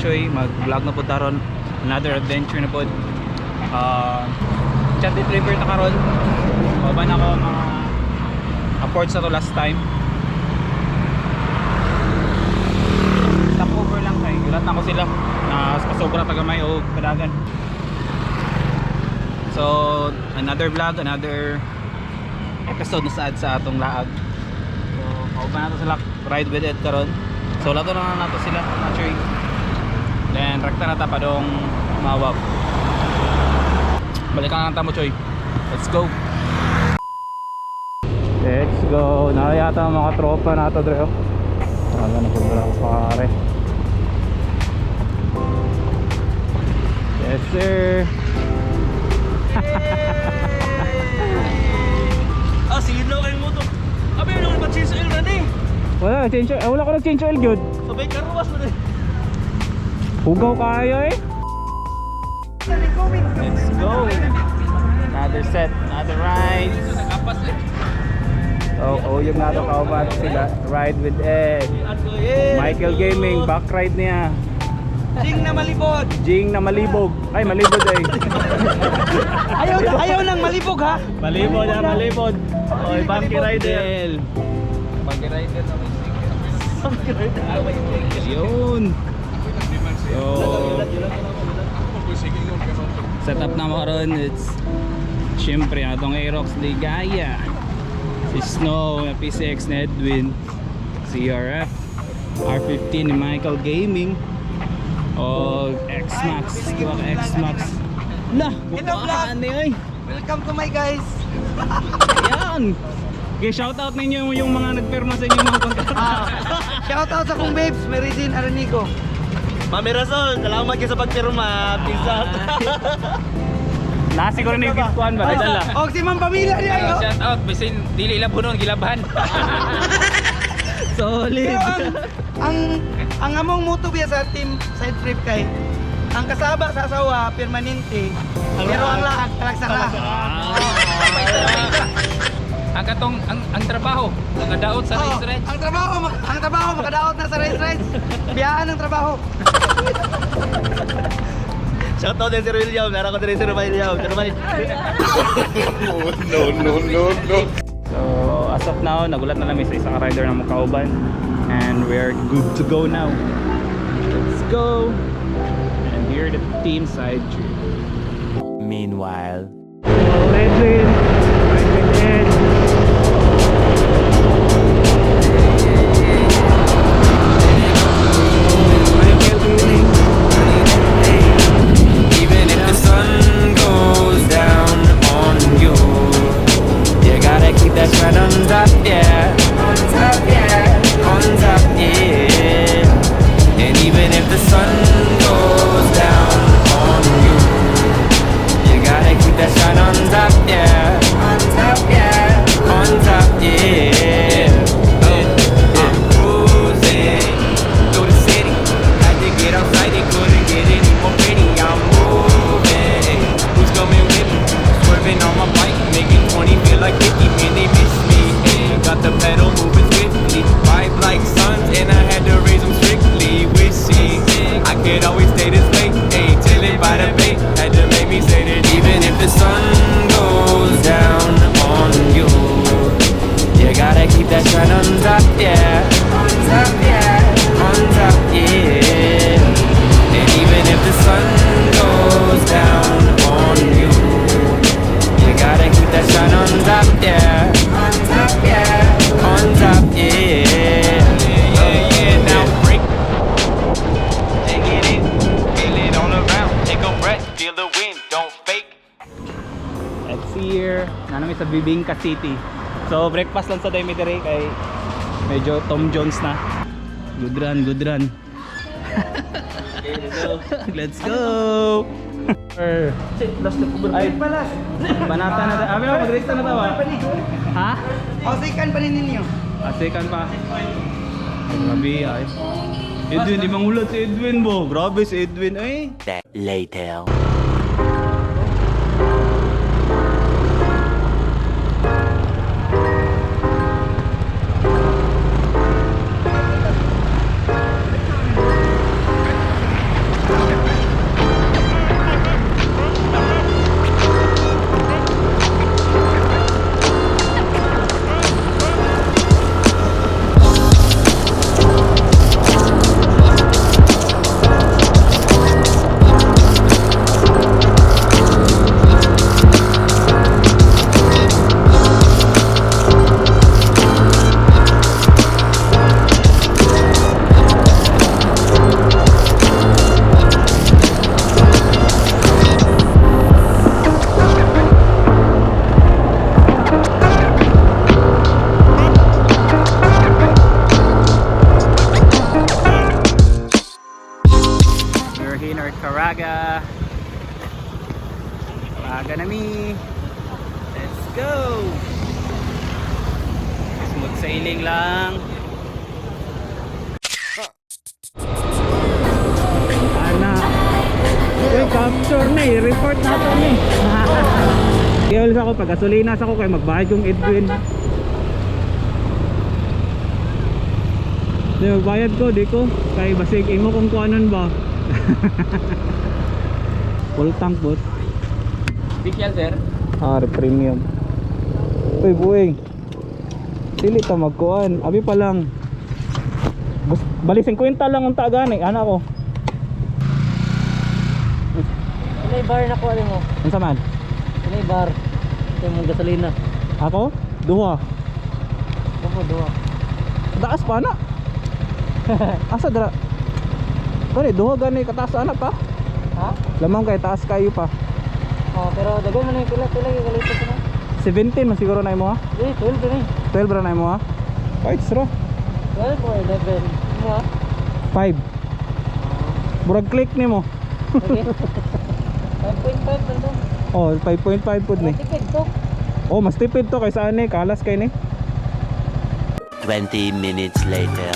Choy, mag-vlog na po taron. Another adventure na po. Chat River ta karon. Kauban ako mga apports na to last time. Stopover lang kay gulat na ako sila. Na sobra tagamay o kadagan. So, another vlog, another episode na saad sa atong laag. So, kauban nato sila ride with Ed karon. So, lato na nato sila, Choy. Then, rekta na ta padong Mawab. Balikan na ta mo, Choy. Let's go. Let's go. Nakayata ang mga tropa nato dre oh. Wala na pag ako pare. Yes, sir. Ah, sige lang kayo mo to. Abi, ano ba change oil na ni? Wala, change oil. Ah, wala ko nag-change oil good. Sabay karwas mo ni. Hugaw kayo eh. Let's go. Another set, another ride. Oh, oh, yung nato kauban sila. Ride with Ed. Michael Gaming, back ride niya. Jing na malibod. Jing na malibog. Ay, malibod ay. Ayaw ayaw nang malibog ha. Malibod ah, malibod. Oy, Bangki Rider. Bangki rider na may sticker. Bangki rider na may sticker. Yun. So, set up na mo karon. It's syempre atong Aerox Ligaya. Si Snow, na PCX na Edwin, CRF, R15 ni Michael Gaming, o X-Max, duha ka X-Max. Lah, Hello, vlog. bukaan ni oy. Welcome to my guys. Ayan. Okay, shout out ninyo yung mga nagpirma sa inyong mga kontrata. Ah, shout out sa kong babes, Mary Jean Aranigo. Mami Rasol, salamat kayo sa pagpirma. Peace out. Na siguro na yung gift kuan ba? Dala. Og si Ma'am Pamela niya. Oh. Shout out, bisin dili ilabhonon gilaban. Solid. Pero ang among motto biya sa team side trip kay ang kasaba sa asawa permanente pero ang laag talagsara. Ang katong ang trabaho, nakadaot sa Oh, race race. ang trabaho makadaot na sa race race. Biyaan ang trabaho. Shout out din Sir William. Meron ko din Sir William. Sir Mike. No, no, no, no. So, as of now, nagulat na lang may sa isang rider na mukauban. And we're good to go now. Let's go! And here the team side trip. Meanwhile. Edwin! Edwin, Ed! Michael Gaming. Even if the sun goes down on you, you gotta keep that shine on top, yeah. On top, yeah. On top, yeah. And even if the sun goes down on you, you gotta keep that shine on top, yeah. On top, yeah. On top, yeah. Oh, I'm cruising through the city. Had to get outside, it couldn't get any more pretty. I'm moving. Who's coming with me? Swerving on my bike, making 20 feel like 50. Man, they miss me. Ayy, got the pedal moving swiftly. Five like sons, and I had to raise them strictly. Wishy, I could always stay this way. Ayy, chilling by the bay. Had to make me say that even if the sun goes down on you. You gotta keep that shine on top, yeah. On top, yeah. On top, yeah. And even if the sun goes down on you, you gotta keep that shine on top, yeah. On top, yeah. On top, yeah. Yeah. Now break. Take it in, feel it all around. Take a breath, feel the wind, don't fake. Let's see here. Nanami sa Bibingka City. So breakfast lang sa Demi kay medyo Tom Jones na. Good run, good run. Let's go. Ay, Palas. banata na. Abi na mag-resta na tawa. Ha? O sikan pa ni ninyo. Asikan pa. Grabe ay. Edwin, di mangulat si Edwin bo. Grabe si Edwin ay. Later. Smooth sailing lang. Ana. Uy, capture na eh. Report na to ni. Kaya ako pag gasolina sa ako kay magbayad yung Edwin. Di magbayad ko, di ko. Kay basig imo kung kuanon ba. Full tank, boss. Bigyan, sir. Ah, premium. Uy, buwing. Dili ta magkuan. Abi pa lang. Bali 50 lang ang tagan eh. Ana ko. Ilay bar na ko mo. Unsa man? Ilay bar. Ito yung gasolina. Ako? Duha. Opo, duha. Taas pa na. Asa dra? Gani duha gani kataas ana pa. Ha? Lamang kay taas kayo pa. Oh, pero daghan man yung pila pila yung galito ko na. 17 man siguro na imo ha. Eh, 12 na eh. 12 ra na imo ha. Right, sro. 12 or 11. Mo ah. 5. Murag click nimo. Okay. 5.5 man to. Oh, 5.5 pud ni. Tipid to. Oh, mas tipid to kaysa ani, kalas kay ni. 20 minutes later.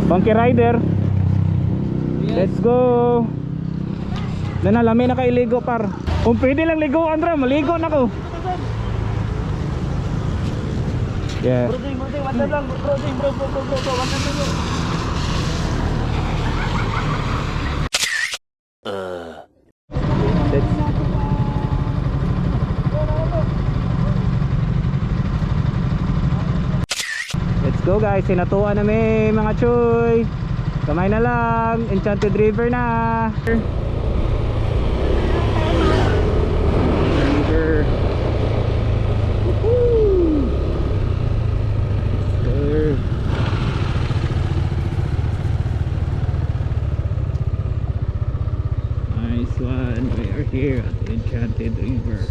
Monkey Rider. Let's go. Dana lami na kay ligo par. Kung pwede lang ligoan ra, maligo na ko. Yeah. Bro, bro, one time lang. Bro, bro, bro, bro, bro, bro, one time lang. Let's. Let's go guys, sinatuan na may mga choy. Kamay na lang, Enchanted River na. River. Woohoo! Sir. Nice one. We are here at the Enchanted River.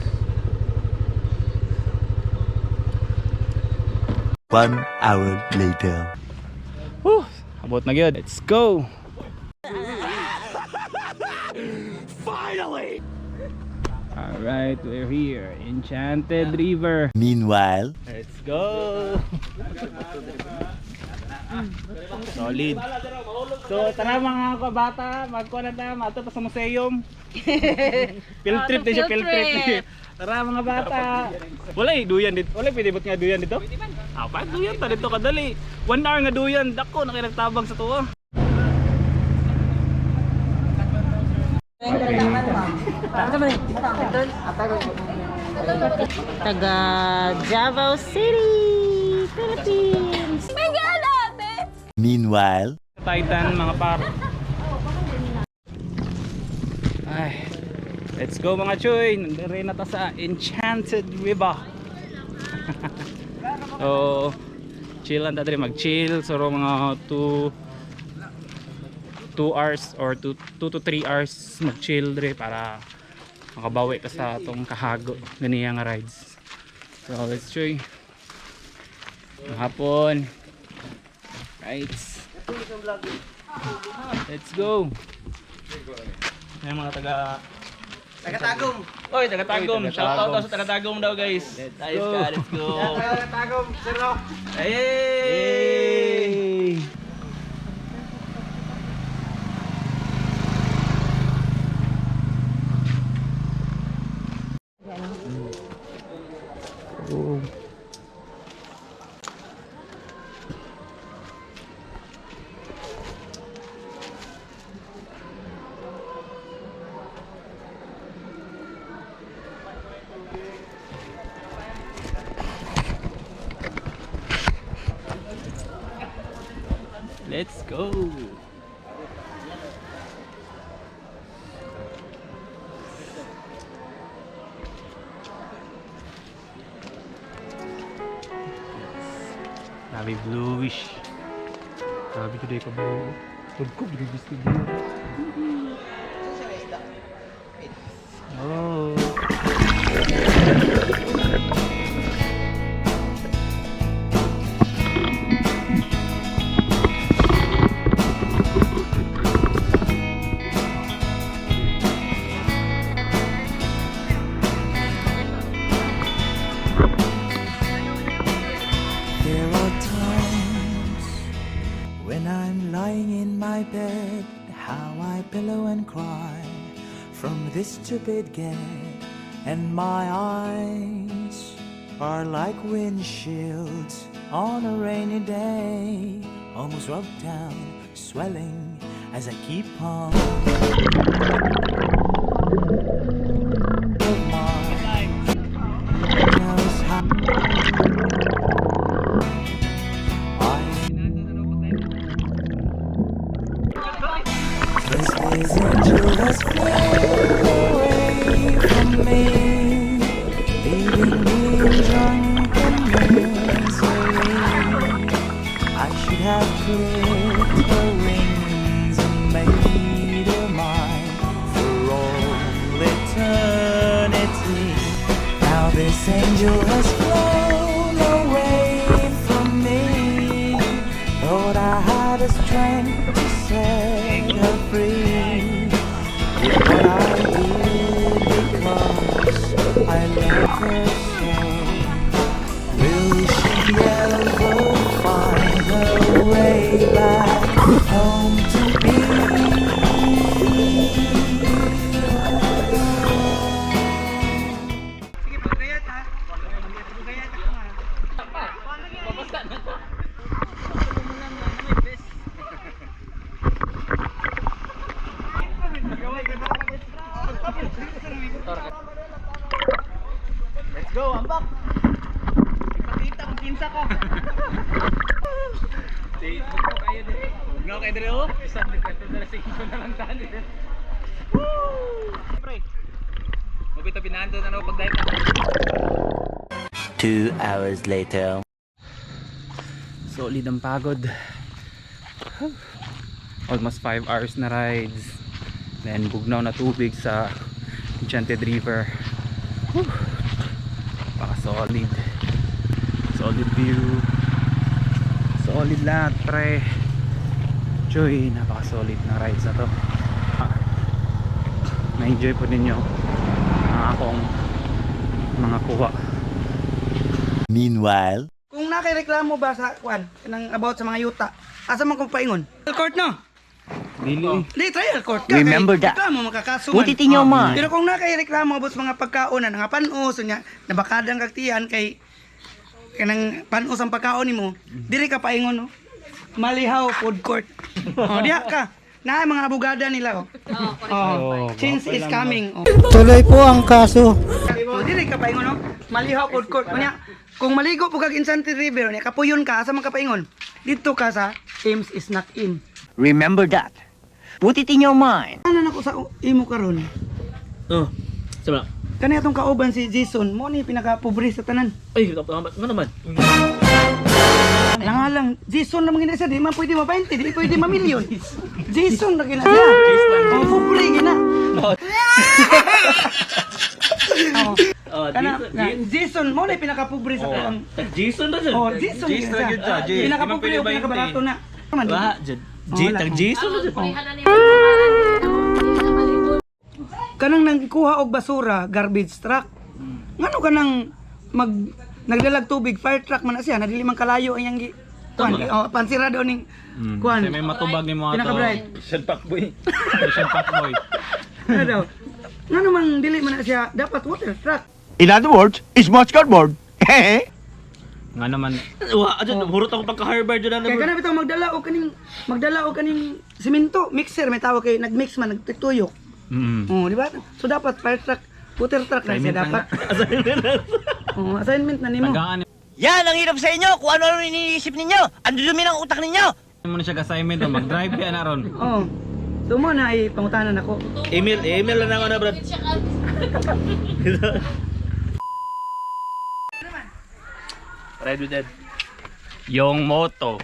1 hour later. Whew, abot na gyud. Let's go. Finally. All right, we're here, Enchanted River. Meanwhile. Let's go. Solid. So tara mga kabata, magkuha na tayo, mato pa sa museum. Field trip din siya, field trip. Tara mga bata. Wala eh, duyan dito. Wala pwede ba't nga duyan dito? Ah, pa duyan ta dito kadali. 1 hour nga duyan, dako na kay nagtabang sa tuwa. Taga Davao City, Philippines. Meanwhile. Titan mga par. Ay, let's go mga chuy. Nandiri na ta sa Enchanted River. So, chill lang ta diri, mag-chill. So mga 2 hours or 2 to 3 hours mag-chill diri para makabawi ta sa atong kahago ganiya nga rides. So, let's chuy. Hapon. Right. Let's go. Ayan mga taga. Taga-tagong. Oy, taga-Tagum. Shout out daw sa taga-Tagum daw, guys. Let's Ayos go. ka, let's go. Taga-tagong, sir no. Hey! Hey! Oh. Let's go. Grabe bluish. Grabe today ka blue. Tugkob di gusto blue. Oh. There are times when I'm lying in my bed, how I pillow and cry from this stupid get, and my eyes are like windshields on a rainy day, almost rubbed down, swelling as I keep on. Of mine knows how I This is angel has flown away from me, leaving me in drunken misery. I should have clipped her wings and made her mine for all eternity. Now this angel has flown away from me. Thought I had the strength to set her free. Did what I did because I love her so. Will she ever find her way back home to me? Sige, pagkayat ha. Pagkayat ako ha. Let's go, ambak! Ipakita kung kinsa ka. Huwag kayo dire oh. Isang likwento na sa inyo na lang tani. Pre. Mabita binando na no pag dahil. 2 hours later. Solid ang pagod. Almost 5 hours na rides. Then bugnaw na tubig sa Enchanted River. Whew. Baka solid. Solid view. Solid lahat, pre. Joy, napaka solid na rides na to. Ah, na-enjoy po ninyo ang akong mga kuha. Meanwhile, Kung nakireklamo ba sa kwan, kanang about sa mga yuta, asa man kong paingon? Trial court no? Dili. Di, trial court ka. Remember kay that. Reklamo, makakaso Put man. it in your mind. Pero kung nakireklamo about sa mga pagkaon na nga panos, nya, nabakadang kagtiyan kay kanang panos ang pagkaon nimo, diri ka paingon no. Malihaw food court. Oh, diha ka. Na mga abogada nila oh. Oh, change is coming. Oh. Tuloy po ang kaso. Oh, dili ka paingon no. Malihaw food court. Unya, kung maligo po kag Enchanted River, unya kapuyon ka asa man ka paingon? Didto ka sa Ames is not in. Remember that. Put it in your mind. Ano na ko sa imo karon? Oh, sama. Kani atong kauban si Jason, mo ni pinaka-pobre sa tanan. Ay, nga naman. Lang Jason naman gina siya, di man pwede ma-20, di pwede ma-million. Jason na gina siya. Oh, pobre gina. Oh, Kana, na, Jason mo ni pinaka-pobre sa tanan. Jason na siya. Oh, Jason gina Jason siya. gyud siya, Jason. Pinaka-pobre Di o man pwede pinaka-barato na. Man, Wa, Oh, wala. Jason na siya. Kanang nangkuha og basura, garbage truck. Ngano kanang mag nagdalag tubig, fire truck man na siya, na dili man kalayo ang iyang gi kuan, oh, pansira daw ning kuan. Kasi may matubag ni mga to. Pinaka-bright. Sean Pacboy. Asian Pacboy. Ano daw? Ngano mang dili man na siya dapat water truck. In other words, it's much cardboard. Nga naman, Wa, adyan, hurot ako pagka-Harvard dyan Kay na. kana bitaw magdala og kaning simento, mixer may tawag kay nagmix man nagtuyok. Oh, di ba? So dapat fire truck, water truck na siya Assignment lang dapat. Oh, assignment na nimo. tagaan Yan ang hirap sa inyo kung ano-ano iniisip ninyo. Ang dudumi ng utak ninyo. mo na siya assignment o mag-drive yan na ron. Oh. So mo na ay pangutanan ako. Email, email na ako na, brad. Ride with Ed. Yung motto.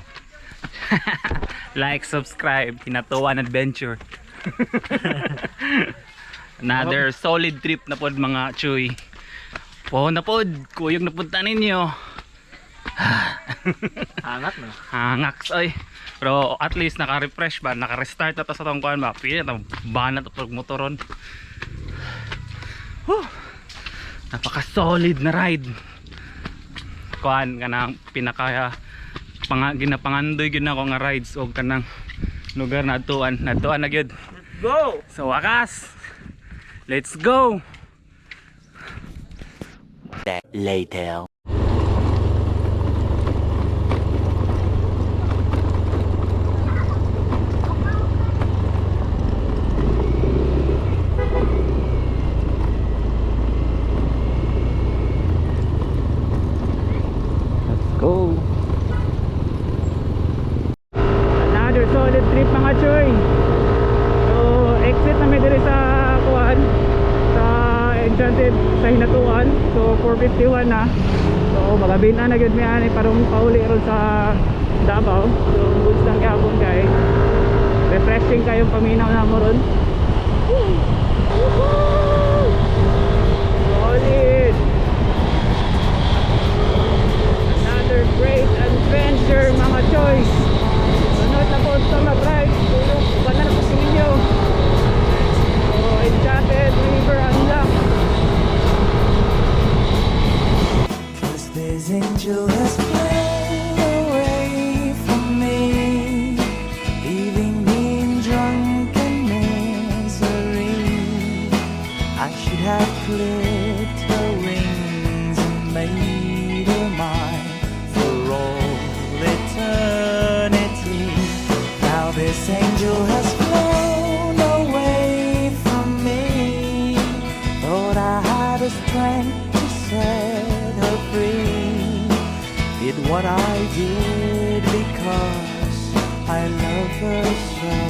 Like, subscribe, Hinatuan Adventure. Another solid trip na pod, mga chuy. Po na pod, kuyog na punta ninyo. Angat no. Hangaks oy. Pero at least naka-refresh ba, naka-restart na to sa tong kuan ba. Pili na banat pag motoron. Whew. Napaka-solid na ride. Kuan kanang pinaka ginapangandoy gyud nako nga rides og kanang lugar na atuan, natuan na gyud. Go! Sa wakas. Let's go. Later. Let's go. Another solid trip, mga choy. So, exit na may diri sa kuan sa Enchanted sa Hinatuan. So, 4:51 na. So, magabi na na gyud mi ani parang pauli ron sa Davao. So, goods lang gyapon kay refreshing kayong paminaw na mo ron. Woohoo! Solid! Another great adventure, mga choice. Sunod na po sa mag-ride. Tulong, wala na po sa inyo. So, Enchanted River unlocked. 'Cause this angel has flown away from me, leaving me in drunken misery. I should have clipped her wings and made her mine for all eternity. Now this angel has flown away from me. Thought I had the strength to set her free. Did what I did because I love her so.